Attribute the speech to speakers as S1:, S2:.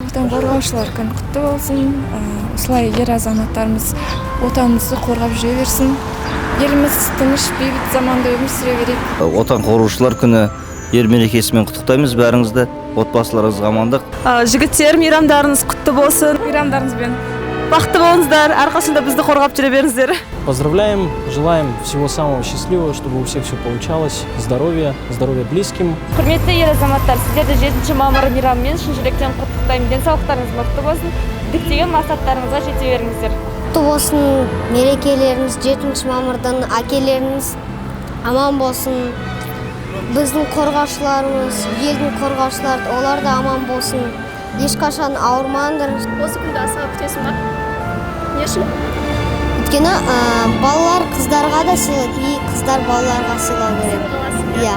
S1: Отан қорғаушылар күні құтты болсын! Осылай ер азаматтарымыз Отанымызды қорғап жүре берсін. Еліміз тыныш, бейбіт заманда өмір сүре берейік.
S2: Отан қорғаушылар күні, ер мерекесімен құттықтаймыз бәріңізді, отбасыларыңызға амандық.
S3: Жігіттер, мейрамдарыңыз құтты болсын!
S1: Мейрамдарыңызбен!
S3: Бақытты болыңыздар, әрқашанда бізді қорғап жүре беріңіздер.
S4: Поздравляем, желаем всего самого счастливого, чтобы у всех все получалось, здоровья, здоровья близким.
S5: Құрметті ер азаматтар, сіздерді 7 мамыр мейрамымен шын жүректен құттықтаймын! Денсаулықтарыңыз мықты болсын, діттеген мақсаттарыңызға жете беріңіздер.
S6: Құтты болсын мерекелеріңіз! 7 мамырдан әкелеріңіз аман болсын, біздің қорғаушыларымыз, елдің қорғаушылары, олар да аман болсын, ешқашан ауырмаңдар.
S7: Осы күнді асыға күтесің ба? Не үшін?
S6: Өйткені балалар қыздарға да сыйлайды и қыздар балаларға сыйлау керек, иә.